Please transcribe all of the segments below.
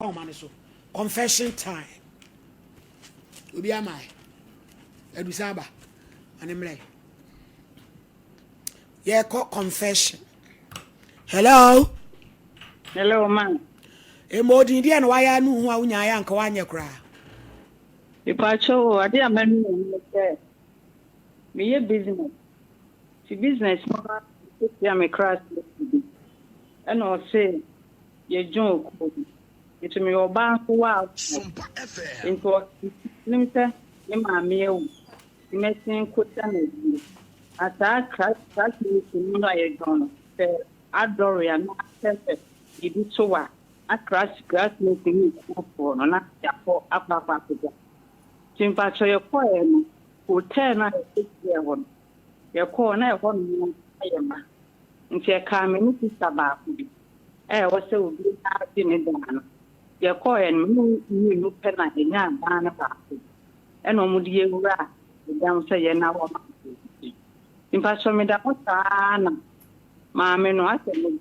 Ɔma no so. Confession time. Obi ama ɛ. Adusa aba. Ɔne mmerɛ. Yɛkɔ confession. Hello. Hello, ma. Ema odin deɛ na wayɛ anu ho a wonya ayɛ anka wanyɛ koraa. Mepakyɛ o, ade a manu wɔ mu sɛ meyɛ business. Ti business no na tia me kra bi. Ɛna ɔse yɛdwon okuo bi. Nti meyɛ ɔbaa nso wɔ afoɔ. Nti ɔnim sɛ ne maame awu. Nti mɛsen kɔgya no adie. Na saa classmate no a yɛdwon no, sɛ adɔre a na sɛ sɛ biribi to a, na classmate ne kuofoɔ no na yɛakɔ akɔ akɔ akɔgya. Nti mpakyɛ yɛkɔɛ no, hotel no a yɛkɔsiɛ hɔ no, yɛkɔɔ na ɛhɔ nom ayɛ ma. Nti ɛkaa me ne sister baako bi a ɛwɔ sɛ obiara gye ne dan no. Yɛkɔɔɛ no, me ne mmienu pɛ na yɛnyaa dan no baako. Ɛna wɔn de yɛwura dan sɛ yɛn na wɔn nti. Mpakyɛ meda hɔ saa na maame no asɛ me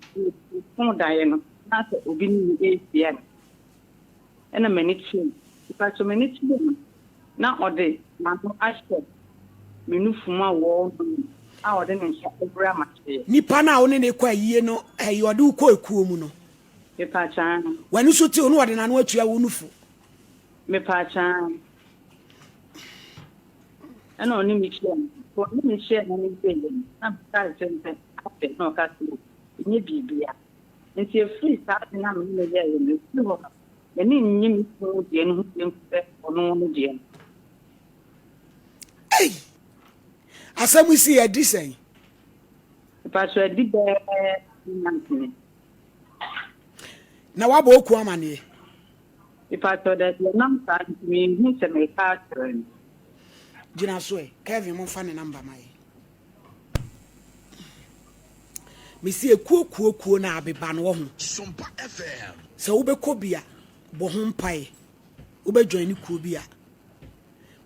fon daeɛ no na asɛ obi ne me ɛrehyia no. Ɛna m'ani kyerɛ mu. Mpakyɛ m'ani kyerɛ mu na ɔde n'ano ahyɛ me nufu mu a wɔnom a ɔde ne nsa awura m'aseɛ. Nipa no a wo ne ne kɔ ayie no, ɛyɛ ɔde wo kɔ ekuo mu no. Mepaakyɛw. W'ani so tew na ɔde n'ano atua wo nufu. Mepaakyɛw. Ɛna ɔne me hyia no. Ɔne me hyia no ne sɛ yɛ na meka kyerɛ no sɛ afɛ na ɔka sɛ ɛnyɛ biribia. Nti efiri saa de na me ne no yɛeɛ no, efiri hɔ no, m'ani nnye me kunu deɛ no ho bio sɛ ɔno ne deɛ no. Ei! Asɛm yi si adi sɛn? Mpakyɛ adi bɛɛ months ni. Na wabɔ oku amaneɛ? Mpakyɛ dabi, ɛnam saa nti menhu sɛ meka akyerɛ no. Gyina so ɛ, Kevin momfa ne number ma yɛn. Mesi ekuo kuo kuo na abeba no wɔ ho. Sɛ wobɛkɔ bi a, bɔ ho mpae. Wobɛ join ne kuo bi a.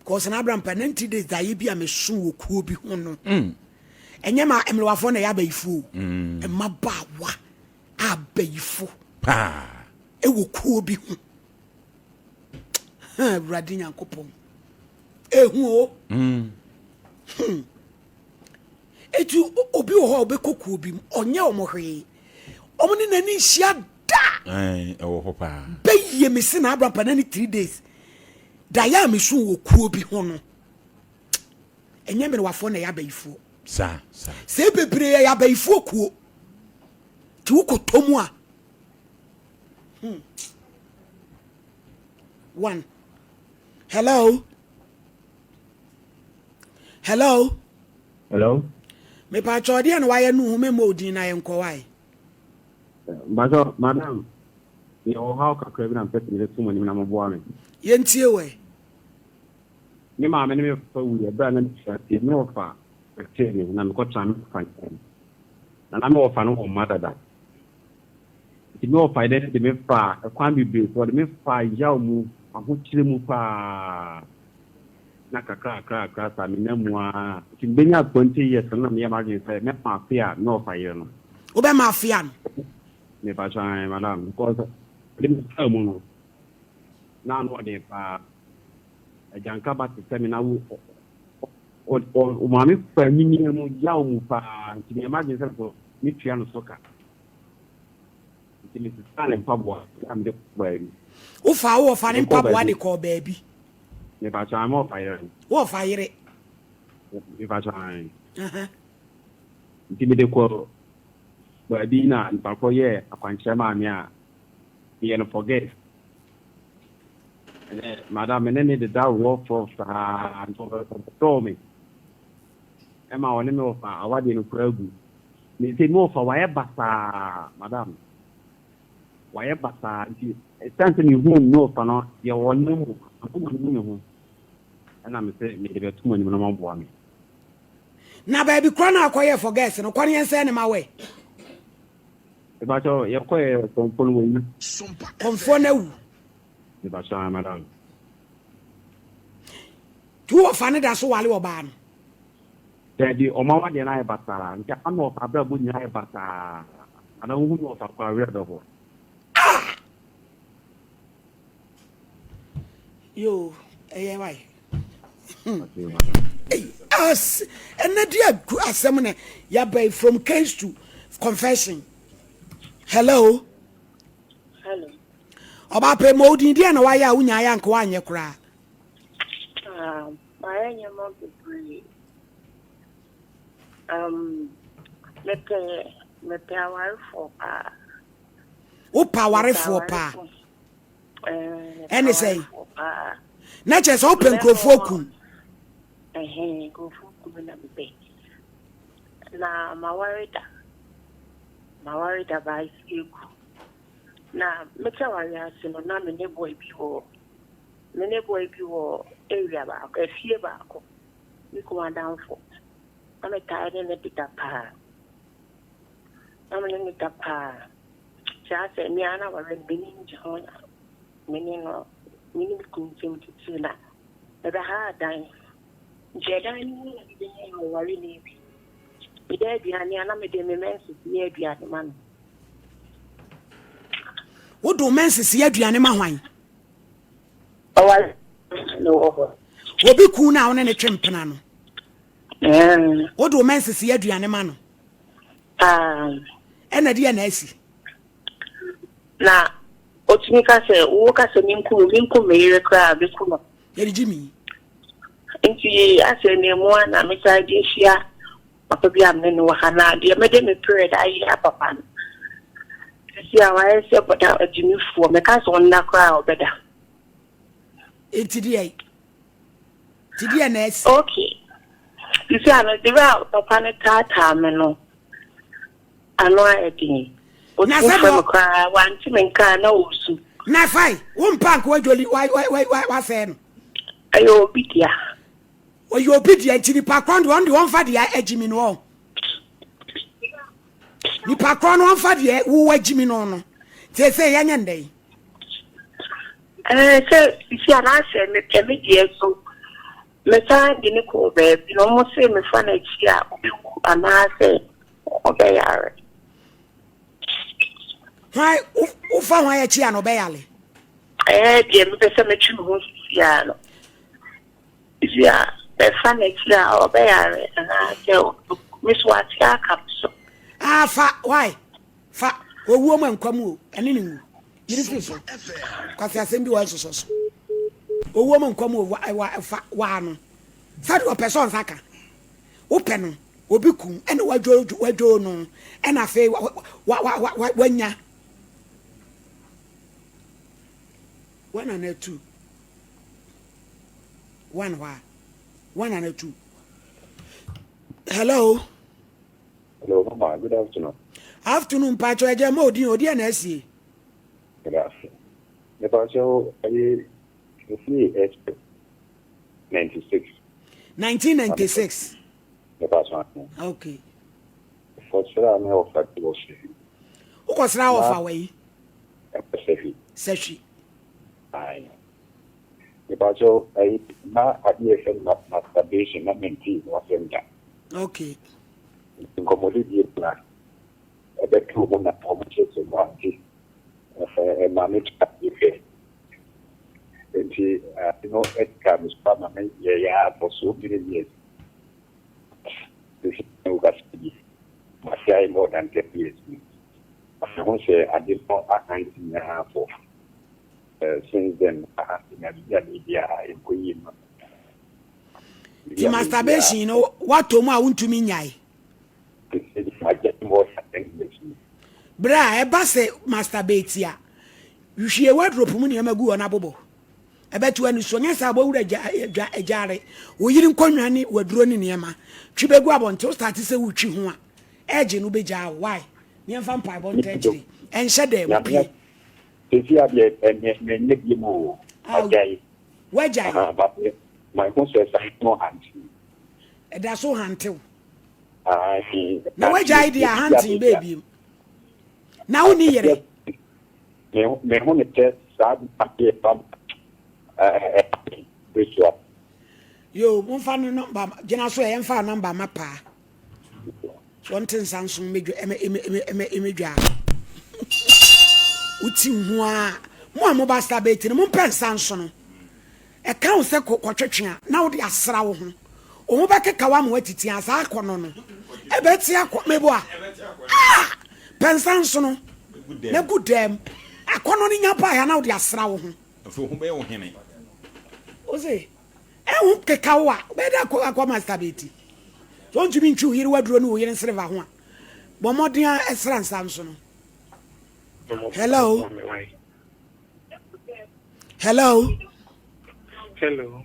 Because na Abraham pa 90 days daeɛ bi a meso wɔ kuo bi ho no. Ɛnyɛ ma mmerewafoɔ na ɛyɛ abayifoɔ. Mmabaawa abayifo. Paa. Ɛwɔ kuo bi ho. Awurade Nyankopɔn. Ehu o. Eti obi wɔ hɔ a ɔbɛkɔ kuo bi mu, ɔnyɛ wɔn hwee. Wɔn ne n'ani nhyia da. Ɛwɔ hɔ paa. Bɛyie me se na Abraham pa n'ani 3 days. Daeɛ a meso wɔ kuo bi ho no, ɛnyɛ mmerewafoɔ na ɛyɛ abayifoɔ. Saa, saa. Sɛ bebree ɛyɛ abayifoɔ kuo. Nti wokɔtɔ mu a. One. Hello. Hello. Hello. Mepakyɛ ɔdeɛ na wayɛ no ho memmɔ odin na yɛnkɔ wae. Mpakyɛ madam, yɛwɔ haw kakra bi na mpɛ sɛ mede to mo anim na moboa me. Yɛntie wɛ. Me maame ne me papa wuiɛ berɛ a na mesua nti me wɔfa bɛtee me na mekɔtena me wɔfa nkyɛn. Na na me wɔfa no wɔ mma dada. Nti me wɔfa yi de me faa ɛkwan bebree so, ɔde me faa yaw mu, ahokyere mu paa. Na kakra kakra kakra saa menam mu ara. Nti mebɛnya 20 years no na meyɛ m'adwene sɛ mɛma afe a me wɔfa yere no. Wobɛma afe ano? Mepakyɛ ae madam, because ɔde me faa mu no, na ano ɔden paa. Agyanka ba te sɛ me na wo o maame fa nyinyia mu yaw mu paa nti meyɛ m'adwene sɛ so metua no so ka. Nti mesesaa ne mpaboa na mede kɔ baabi. Wofaa wo wɔfa ne mpaboa de kɔɔ baabi? Mepakyɛ ae, me wɔfa yere. Wo wɔfa yere? Mepakyɛ ae. Nti mede kɔ baabi na nipa korɔ yɛɛ akwankyerɛ maa me a meyɛ no forget. Ɛnɛ madam me ne ne deda rough rough saa nti ɔbɛdɔɔ me ɛma ɔne me wɔfa awadeɛ no koraa agu. Me sɛ me wɔfa wayɛ basaa madam, wayɛ basaa nti ɛsiane sɛ mehu me wɔfa no deɛ ɔnam mu akoma no mu ne ho ɛna me sɛ mede bɛto mo anim na moaboa me. Na baabi korɔ na akɔyɛ forget no kɔ ne yɛnsɛn ne ma wɛ. Mepakyɛ yɛkɔyɛ kɔmfoɔ no wawu. Kɔmfoɔ no awu. Mepakyɛ madam. Nti wo wɔfa no da so wale ɔbaa no? Dabi, ɔma wadeɛ no ayɛ basaa. Nti ama me wɔfa abrabɔ nyinaa ayɛ basaa. Anaa wohu me wɔfa koraa werɛ bɛho. Ah! Yoo, ɛyɛ wae. Ei, as ɛnɛ di agu asɛm na yaba yi from case to confession. Hello. Hello. Ɔbaa pɛ ma odin deɛ na wayɛ a wonya ayɛ anka wanyɛ koraa. Ah, mayɛ nneɛma bebree. Um, mepɛ mepɛ awarefoɔ paa. Wopɛ awarefoɔ paa. Ɛne sɛn? Na kyerɛ sɛ wopɛ nkurɔfoɔ kum. Nkurɔfoɔ kum na mepɛ. Na maware da. Maware da baa egu. Na mete aware ase no na me ne boy bi wɔ me ne boy bi wɔ area baako efie baako. Me kunu adamfo. Na metaa ne no deda paa. Na me ne no da paa. Kyerɛ sɛ me ara na aware no m'ani ngye ho na me ne no me ne me kunu ntam titiriw na mebɛhaa dan. Nti ɛdan no mu na mebɛnya ɔwareni bi. Meda aduane a na mede me menses yɛ aduane ma no. Wode wo menses yɛ aduane ma hwan? Ɔware na wɔ hɔ. Obi kun no a wo ne ne twe mpena no. Wode wo menses yɛ aduane ma no. Ɛna deɛ na asi. Na otumi ka sɛ wo ka sɛ menku wo menku me yere koraa meku no. Yɛde gye mi. Nti asɛ nneɛmu a na mesan de ahyia papa bi a me ne no wɔ ha na deɛ mede me period ayɛ papa no. Sisi a wayɛ sɛ bɔda agyimifoɔ mɛka sɛ ɔnna koraa a ɔbɛda. Nti deɛ nti deɛ na asi. Okay. Sisi a no de a papa no taataa me no ano ayɛ den. Na Otumi sɛ frɛ me deɛ koraa wante me nka a na ɔresu. na fae wo mpa nka wadwoli wa wa wa wa wasɛe no. Ɛyɛ obi dea. Ɔyɛ obi deɛ nti nipa korɔ no deɛ ɔno deɛ ɔmfa deɛ agyimi no ɔ. Nipa korɔ no ɔmfa deɛ wo agyimi no no. Nti ɛsɛ yɛnyɛ ndɛn. Ɛɛ sɛ sisi a n'asɛ mepɛ me deɛ so mesan de ne kɔɔ baabi na wɔn se mefa n'akyi a ɔbɛwu anaasɛ ɔbɛyare. Hwan wofa hwan akyi a na ɔbɛyare? Ɛɛ deɛ mepɛ sɛ metwe me ho sisi a no. Sisi a mɛfa n'akyi a ɔbɛyare anaasɛ me so ate aka me so. Ah fa why fa owuo mu nkwa mu o ɛne ne nwu yiri firi so kwasi asɛm bi wɔ nsosɔ so owuo mu nkwa mu o wa wa fa waa no sɛdeɛ ɔpɛ sɛ ɔnsa ka wopɛ no obi kum ɛna wadwo wadwo no ɛna afei wa wa wa wa wanya one and two one hɔ a one and two hello. Hello, Mama. Good afternoon. Afternoon, Pacho. Eje mo odin odi na esie. Good afternoon. Me Pacho, ayi esie express 96. 1996. Me Pacho. Okay. Fɔsra me ofa ti wo se. Wokɔsra wɔfa wɔ yi? Sɛhwi. Sɛhwi. Ayi. Me Pacho, ayi na ade yɛ masturbation na menti no asɛm da. Okay. Nkɔmmɔdidie mu na ɛbɛtoo mu na wɔkyerɛkyerɛ mu ante ɛma me tra ase hwɛ. Nti ade no ɛkaa me so ama me yɛyɛ ara for so many years. Sisi na wokasa yi, mate ayɛ more than 10 years ni. Mahu sɛ ade no ahante me ara for since then ahante me a biribi a meyɛ biara ɛnkɔ yie mma me. Ti masturbation no watɔ mu a wontumi nyae. Berɛ a ɛba sɛ masturbate a, hwie wardrobe mu nneɛma gu hɔ na bobɔ. Ɛbɛto ani so, nyɛ saa bɔwura gya gyaare. Wo yere nkonnwa ne waduro ne nneɛma twi bɛgu abɔnten, wo starte sɛ wotwi ho a, ɛgye no bɛgyaa wo. Why? Nneɛmfa mpaebɔ nta akyire. Ɛnhyɛ dɛm pie. Sisi adeɛ ɛnyɛ bi mu o, agyae. Wagyae. Aha, but my ho sɛ san no hante. Ɛda so hantew. Ayi. Na wagyae deɛ ahanten bɛɛ biem. Na wo ni yere. Me me ho ne sɛ saa adeɛ ba ɛɛ ɛɛ Yo, momfa no nɔmba gyina so ɛ yɛmfa nɔmba ma paa. So ɔnte nsa nso mmedwa ɛmɛ ɛmɛ ɛmɛ ɛmɛ ɛmɛdwa. Woti ho a mo a mo ba star bɛti no mompɛ nsa nso no. Ɛka wo sɛ kɔ kɔtwetwe a, na wode asra wo ho. Wo ho bɛkeka wo ama woatiti a, saa akɔnnɔ no, ɛbɛte akɔ. Meboa? Ah! Pɛ nsa nsono na gu dɛm. Akɔnnɔ no nya baeɛ a, na wode asra wo ho. Afei wo ho bɛyɛ wo hene. Wo se, ɛho keka wo a, wobɛyɛ dɛ akɔ akɔ masturbate. Sɛ wontumi ntwi wo yere w'aduro ne wo yere nsereva ho a, bɔ mmɔden ara sra nsa nsono. Hello? Hello. Hello.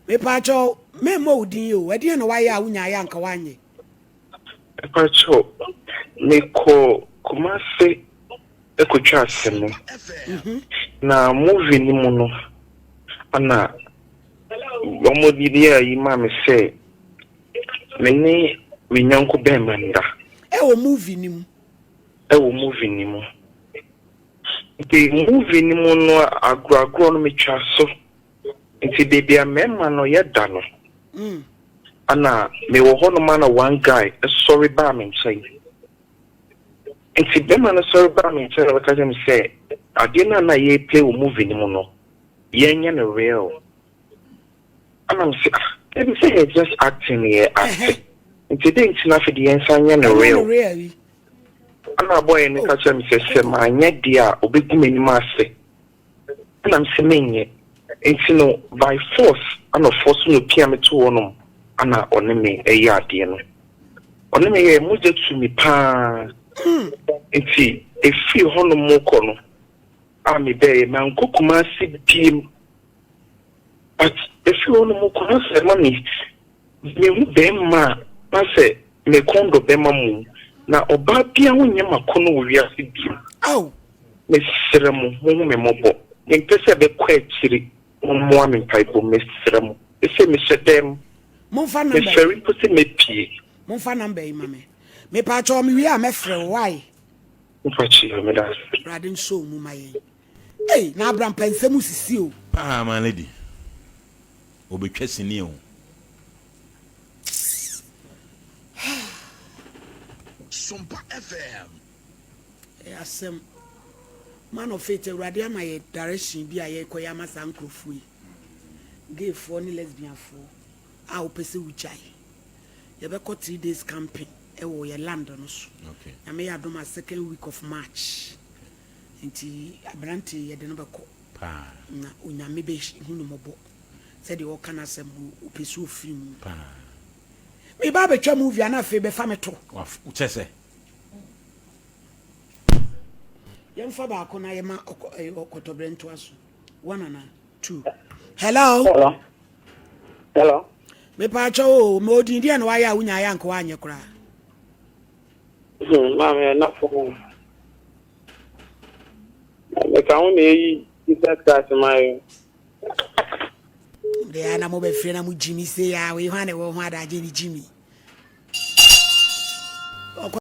Mepaakyɛw, memmɔ wo din o. Ɛdeɛn na wayɛ a wonyaeɛ anka woanyɛ? Mepaakyɛw, mekɔ Kumase ɛkɔtwa asɛm. Mhm. Na movie no mu no, ana wɔn de yɛ ayi maa me sɛ me ne me nyɔnko bɛrima nda. Ɛwɔ movie no mu. Ɛwɔ movie no mu. Nti movie no mu no agorɔ agorɔ no metwa so. Nti baabi a mmarima no yɛda no, ana mewɔ hɔnom ana one guy sɔre baa me nkyɛn. Nti bɛrima no sɔre baa me nkyɛn na ɔbɛka kyerɛ me sɛ adeɛ no a na yɛreplay wɔ movie no mu no, yɛnyɛ no real. Ana me sɛ ah, ebi sɛ yɛ just acting yɛ acting. Nti dɛn nti na afei de yɛnsan nyɛ no real? Ɛna bɔyɛ no ka kyerɛ me sɛ sɛ manyɛ deɛ a ɔbɛgu m'anim ase. Ɛna me sɛ menyɛ. Nti no by force ana ɔforce no pia me to hɔnom ana ɔne me ɛyɛ adeɛ no. Ɔne me yɛ mogya tu me paa. Nti ɛfiri hɔnom kɔ no a mebɛɛyɛ mankɔ Kumasi biem. But ɛfiri hɔnom kɔ no sɛ ma me Mehu bɛɛma a na sɛ me kɔn dɔ bɛɛma mmom na ɔbaa bia ho nyɛ m'akɔnɔ wɔ wiase bio. Ao! Mesrɛ mo monhu me mmɔbɔ mempɛ sɛ ɛbɛkɔ akyiri mommoa me mpaebɔ mu mesrɛ mo sesei mehyɛ dɛm Momfa number yi. mefɛre mpo sɛ mɛpie. Momfa number yi ma me. Mepaakyɛw mewie a mɛfrɛ wo wai. Mpakyɛw meda ase. Awurade nsɔ wo mu ma yɛn. Ei na Abraham pɛ nsɛm sisi o. Paa my lady. Obetwa sini o. Sompa FM. Ɛyɛ asɛm. Man of faith, Awurade ama yɛ direction bi a yɛrekɔ yɛ ama saa nkurɔfoɔ yi. Gayfoɔ ne lesbianfoɔ a wopɛ sɛ wogyae. Yɛbɛkɔ 3 days camping ɛwɔ yɛ land no so. Nyame yɛ adom a second week of March. Nti aberante yɛde no bɛkɔ. Paa. Na Onyame bɛ hu no mɔbɔ sɛdeɛ ɔka n'asɛm no ɔpɛ sɛ ɔfiri mu. Paa. Me ba abɛtwa movie a na afei bɛfa me to. Waf kyɛ sɛ. Yɛmfa baako na yɛma ɔkɔ ɛyɛ ɔkɔtɔbrɛ ntoa so. One ana two. Hello. Hello. Hello. Mepaakyɛ o, ma odin deɛ na wayɛ a wonya ayɛ anka wanyɛ koraa. Hmm, maame ɛna fam. Meka ho na eyi Jesus Christ ma yɛ. Deɛ na mobɛfrɛ na mo gyimi sei a wei hwan na ɛwɔ ho adagye ne gyimi. Ɔkɔ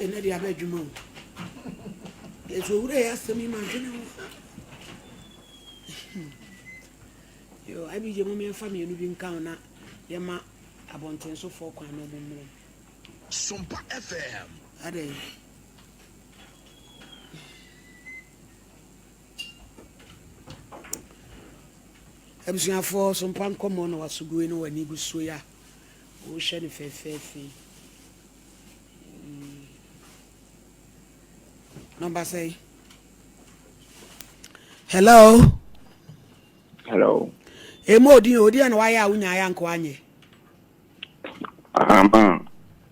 ɛnɛ deɛ aba adwuma o. Yɛsɛ owura yɛ asɛm yi ma dwene ho. Yo, abigye mo mmiɛnfa mmienu bi nka ho na yɛma abɔntensofoɔ kwan na ɔmo mmerɛ. Sompa FM. Adɛn? Abusuafoɔ Sompa nkɔmmɔ na wasogoe na w'ani gu so yi a wohwɛ no fɛfɛɛfɛ yi. Mm. Nɔmba sɛn? Hello? Hello. Emu odin o, odi a na wayɛ a wonya ayɛ anka wanyɛ. Ama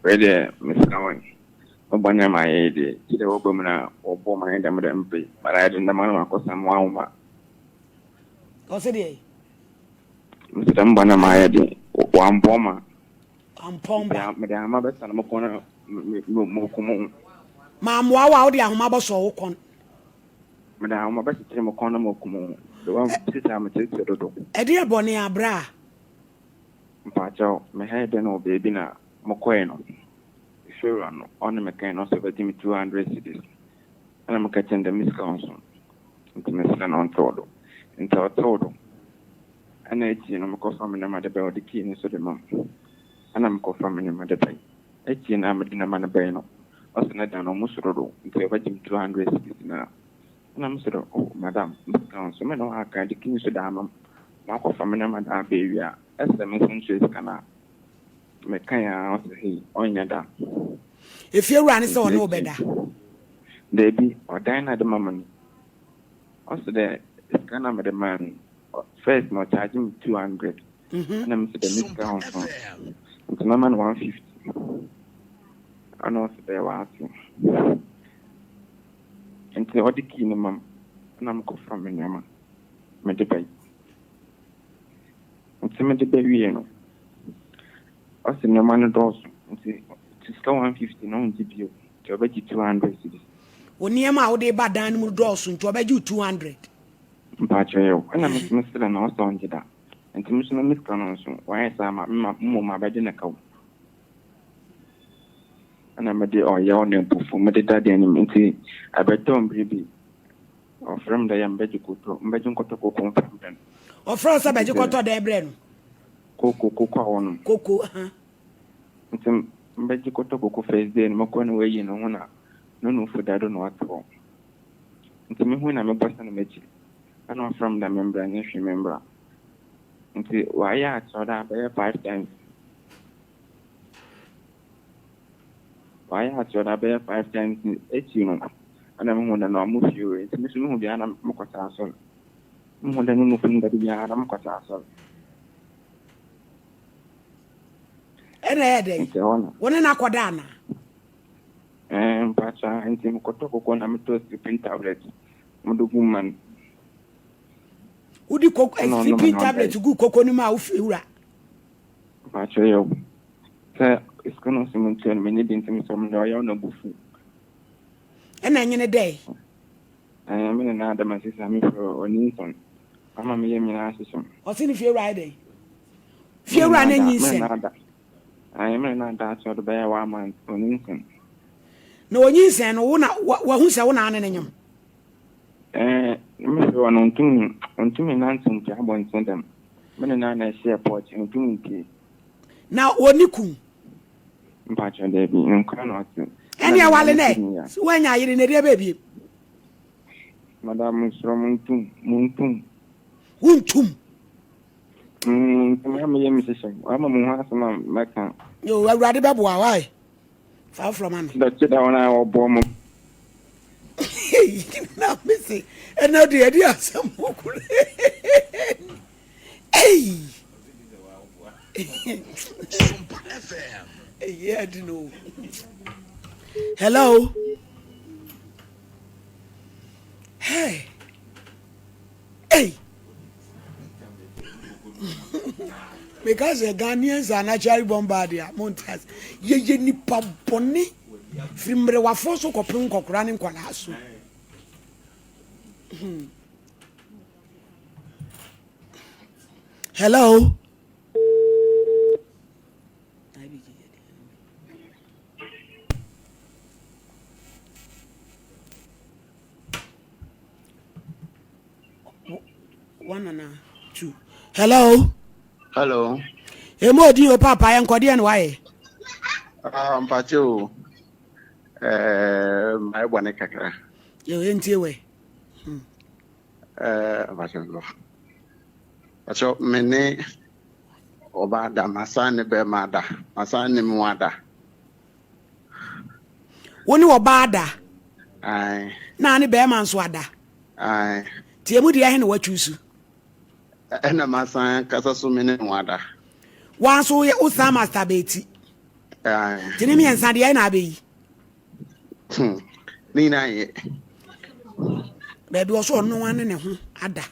wei deɛ mesrɛ wo me bɔne a mayɛ yi deɛ gye dɛ wɔba mu na wɔbɔ ma yɛ dɛm dɛ mpe but ayɛ den dɛm ana makɔsa mo ahoma. Ɔsɛ deɛ. Mesɛ dɛm bɔne a mayɛ deɛ wɔampɔn ma. Ampɔn ba. Mede ahoma bɛsa no mo kɔn na mo mo. Mammoa wo a wode ahoma bɔsɔ wo kɔn. Mede ahoma bɛkyekyere mo kɔn na moaku mo. De wɔn a mekyerɛkyerɛ dodo. Ɛdeɛ bɔne abrɛ a. Mpakyɛw, mehɛɛ dɛn wɔ beebi na mokɔe no, efiewura no ɔne me kae na ɔse ɔbɛgye me 200 cedis. Nna meka kyerɛ no dɛ me sika nnso ntsi meserɛ no ɔntsew do. Ntsi ɔtsew do. Nna ekyir no mokɔfaa me ndzɛmba de bae, ɔde key no so de maa me. Nna mokɔfaa me ndzɛmba de bae. Ekyir no a medze ndzɛmba no bae no, ɔse ne dan no ɔmo so dodow ntsi ɔbɛgye me 200 cedis no ara. Nna mese dɛ, Oh, madam, me sika nnso, me na ɔaka de key so dze ama me, makɔfa me ndzɛmba dze aba ewie a, ese dɛ mensan tua sika no a? Mekãe ara ɔse, Hey, ɔnnyɛ da. Efiewura no sɛ ɔne wo bɛda? Dabi, ɔdan na de ma me no, ɔse dɛ sika no a mede maa no, first no ɔcharge me 200, nna mese dɛ me sika nnso, ntsi mɛma no 150, ana ɔse dɛ ɔatse. Ntsi ɔde key no ma me na mokɔfa me ndzɛmba mede bae. Ntsi mede ba wiei no, ɔse ndzɛmba no dɔɔ so ntsi sika 150 no ɔnngye bio ntsi ɔbɛgye 200 cedis. Wo nneɛma a wode reba dan no mu no dɔɔso nti ɔbɛgye wo 200. Mpakyɛw yɛw. Nna me so meserɛ no ɔse ɔnngye da. Ntsi me so na me sika no nnso, ɔayɛ saa ma me ma mbom mabɛgye no kaw. Nna mede ɔyaw na ebufuw mededa dan no mu ntsi ebɛtɔ mber bi ɔfrɛ me dɛ yɛ mbɛgye kotɔ mbɛgye nkɔtɔ koko mfa mbrɛ no. Ɔfrɛ wo sɛ bɛgye kɔtɔ dɛn brɛ no? Koko, koko a wɔnom. Koko, aha. Ntsi mbɛgye kɔtɔ koko first day no mokɔ na oeyi no ho na no nufu da do na ɔtse hɔ. Ntsi muhui na mebɔsan m'ekyir na ɔfrɛ me dɛ membra nnyɛ hwee membra. Ntsi ɔayɛ akyerɛw dɛ abɛyɛ five times. Ɔayɛ akyerɛ no abɛyɛ five times ekyir no, ana muhun dɛ na ɔmo fie wei ntsi me so muhu bi a na mokɔtse asɔr. Muhu dɛ no nufu no da do biara na mokɔtse asɔr. Ɛna ɛyɛ dɛn? Ntsi ɛhɔ na. Wo ne no akɔda anaa? Ɛɛ mpakyɛ ntsi mokɔtɔ koko na metɔ sleeping tablet mode gu mu ma no. Wode koko sleeping tablet gu koko no mu a wo fie wura? Mpakyɛ yɛ wo sɛ sika no nso mentua no menni bi nti mesɛ mede ɔyaw na bu fu. Ɛna ɛnyene dɛn? Ɛɛ me ne no ada masisi a mefrɛ ɔnyinsɛn ama me yam nyinaa hyehye me. Ɔse ne fiewura ayɛ dɛn? Fiewura no anyinsɛn. Ɛɛ me ne no ada akyɛ ɔde bɛyɛ one month ɔnyinsɛn. Na ɔnyinsɛn no wo na wahu sɛ wo na ane ne nyom? Ɛɛ me fiewura no ɔntumi ɔntumi nante mpue abɔnten dɛm. Me ne no a na ɛhyɛɛ pɔɔkye, ɔntumi mpue. Na ɔnni kun? Mpakyɛ daabi, nkwa na ɔte. Ɛne ɛwale nɛ, sɛ woanya ayere na ɛdeɛ bɛɛ biem. Madam mesrɛ mo ntum, montum. Wontum? Ntum, ha meyɛ me hyehyɛ, wama mo ho asɛm a mɛka. Yo, Awurade bɛboa, why? Fa wo flɔ ma me. Dɔkye da wɔn a wɔboa mo. Na mese, ɛnɛ deɛ ɛde asɛm okunu. Ei! Ɛyɛ adi no. Hello. Hey. Hey. Meka sɛ Ghanaians are naturally born bad a monte ase. Yɛyɛ nipa bɔne firi mmerewafoɔ so kɔpem nkɔkora ne nkwadaa so. Hmm. Hello. One and two. Hello. Hello. Emu odi o papa yɛn nkɔdeɛ na wayɛ. Ah, mpakyɛ o. Ɛɛ, mayɛ bɔne kakra. Yɛ o yɛntie wɛ. Hmm. Ɛɛ, mpakyɛ o. Mpakyɛ me ne ɔbaa da, masan ne bɛrima da, masan ne mu ada. Wo ne ɔbaa da? Ae. Na ne bɛrima nso ada? Ae. Nti emu deɛ ɛhe na watwi so? Ɛna masan kasa so me ne ho ada. Wa nso woyɛ wosan masturbate? Ae. Nti ne mmiɛnsa deɛ ɛna abɛyi? Hmm. Ne nyinaa yɛ. Baabi ɔso ɔno ane ne ho ada.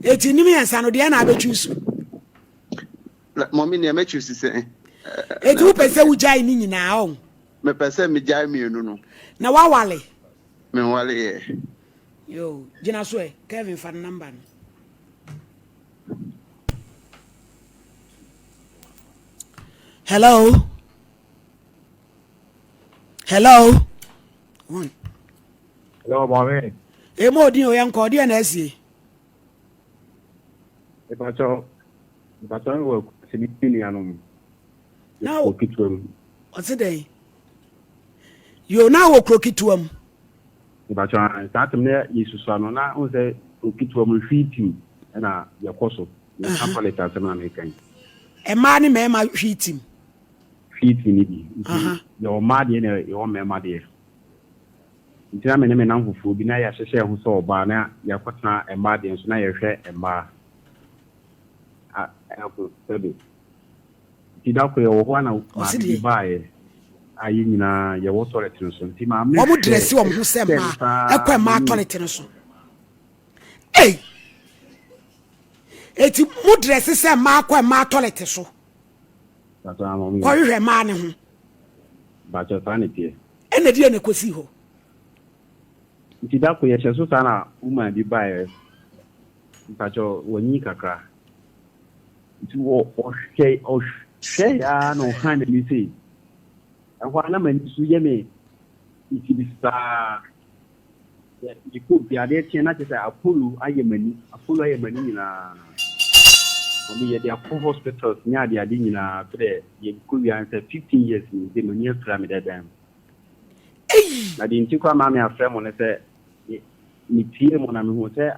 Eti ne mmiɛnsa no deɛ ɛna abɛtwi so? Mɔmi nea mɛtwi si sɛ. Eti wopɛ sɛ wogyae ne nyinaa ɔn? Mepɛ sɛ megyae mmienu no. Na wawale? Menwale yɛ. Yo, gyina so ɛ. Kevin fa ne number no. Hello. Hello. One. Hello, mommy. Emo odin o yɛnkɔ ɔdeɛ na asie. Mepakyɛw, mepakyɛw wɔ akurase bi me nuanom. Na wɔ ketewa mu. Ɔse dɛn? Yo, na wɔ kuro ketewa mu. Mepakyɛw aane, saa tem no yɛsusua no na wohu sɛ kuro ketewa mu no hwee tim na yɛkɔ so, menka toilet asɛm na meka yi. Mmaa ne mmarima hwee tim? Hwee tim no bi, nti yɛwɔ mmaa deɛ na yɛwɔ mmarima deɛ. Nti na me ne me namfofoɔ bi na yɛahyehyɛ yɛn ho sɛ ɔbaa na yɛakɔtena mmaa deɛ nso na yɛhwɛ mmaa a ɛho sɛbe. Nti da koro yɛwɔ hɔ a na Ɔse maame bi deɛ. baeɛ a yɛn nyinaa yɛwɔ toilet no so. Nti maame Wɔn hwɛ dresse wɔn ho sɛ hwɛ no mmaa saa ɛkɔ mmaa m'anim. toilet no so. Ei! Eti mo dresse sɛ mmaa kɔ mmaa toilet so Mpakyɛ ama wɔn yɛ. kɔhwehwɛ mmaa no ho. Mpakyɛ saa na ɛteɛ. Ɛna deɛ na ɛkɔsii hɔ. Nti da koro yɛhyɛ so saa na woman bi baeɛ. Mpakyɛ wanyin kakra. Nti wɔ ɔhwɛ ɔhwɛe ara na ɔhan n'ani sei. Ɛhɔ ara na m'ani so yɛ me bisibisaa. Sɛ mekɔ fie adeɛ kyeɛ na kyerɛ sɛ apollo ayɛ m'ani, apollo ayɛ m'ani nyinaa. Ɔno yɛde akɔ hospitals ne adeade nyinaa so dɛ yɛkɔ wie ara sɛ 15 years ni nti m'ani afira me dɛ dɛn. Na deɛ nti koraa maa me afrɛ mo ne sɛ metie mo na mehu sɛ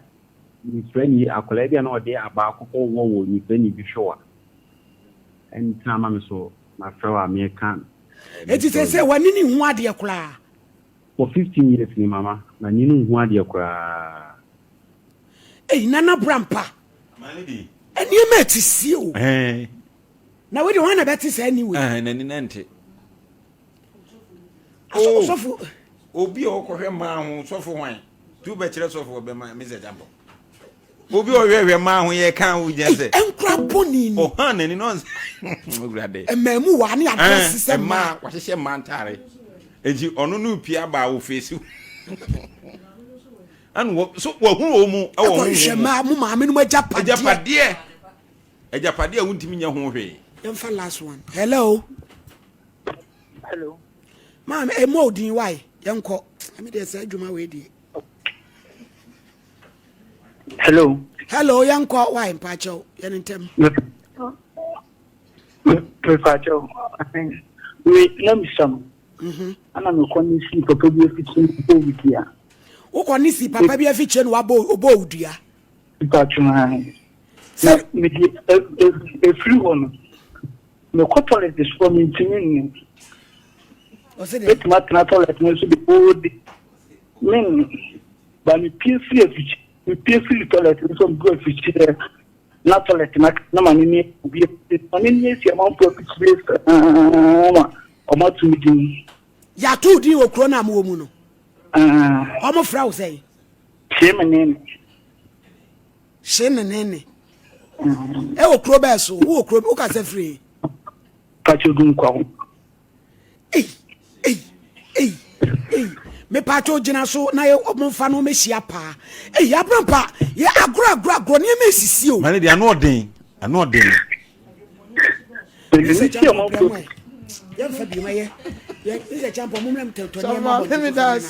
Nifrani, akwadaa bi a na ɔde abaa kɔkɔ wɔ wɔ nifrani bi hwewa nti ama me so mafrɛ wo a meka me Eti story. sese w'ani ne nhu adeɛ koraa. For 15 years ni mama, m'ani no nhu adeɛ koraa. Ei Nana Brampa, nneɛma ɛte sie o. Na wei deɛ hwan na bɛte saa ni wei? N'ani na nte. Ɔsɔfo. Obi a ɔkɔhwɛ mmaa ho sɔfo hwan? Tu bɛkyerɛ sɔfo ɔbɛma Mr. Jambo. Obi a ɔhwɛhwɛ mmaa ho yɛ kan wo gyina sɛ. Nkura bɔne ni. Ɔhan n'ani na ɔnsɛ. Owurade. Mmaamu wa ne adeɛ sisɛ mmaa. Mmaa wahyehyɛ mmaa ntaare. Eti ɔno no pia baa wɔ fesi. Ɛna wɔ so wɔhu wɔn mu ɛwɔ ho. Ɛkɔ hwɛ mmaa mo maame no mo agyapadeɛ. Agyapadeɛ. Agyapadeɛ a wontumi nyɛ ho hwee. Yɛmfa last one. Hello. Hello. Maame, emu eh, odin why? Yɛnkɔ. Ɛmi deɛ sɛ adwuma wei deɛ. Hello. Hello, yɛnkɔ why mpakyɛw yɛn ntɛm. Mpakyɛw, wei na misa no. Mhm. Ana mekɔ ne si papa bi afikyire no bɔ wo dua. Wokɔ ne si papa bi afikyire no wabɔ obɔ wo dua. Mpakyɛw, na mede efiri hɔ no. Mekɔ toilet so a mentumi nnu. Mɛtumi atena toilet no so the whole day. Mennu. Ba mepie firi afikyi mepie firi toilet no so medu afikyire na toilet na na ma ne ne obi ma ne ne esi amanfo afikyire saa ma ɔmo ato me din. Yɛato din wɔ kuro no a mowɔ mu no. Ɔmo frɛ wo sɛn? Hyee me ne. Hye ne ne ne. Ɛwɔ kuro bɛɛ so wowɔ kuro wo kasa firi. Pacho du nkwa ho. Ei ei ei ei me pacho gyina so na yɛ ɔmo nfa no ɔmo paa. Ei abrampa yɛ agorɔ agorɔ agorɔ nneɛma esisi o. Mane deɛ ano ɔden ano ɔden. Mr. Champo brɛ mo ɛ yɛmfa bi ma yɛ yɛ Mr. Champo mo mmerɛ m tɛtɔ nneɛma bɔ ntoto fam na.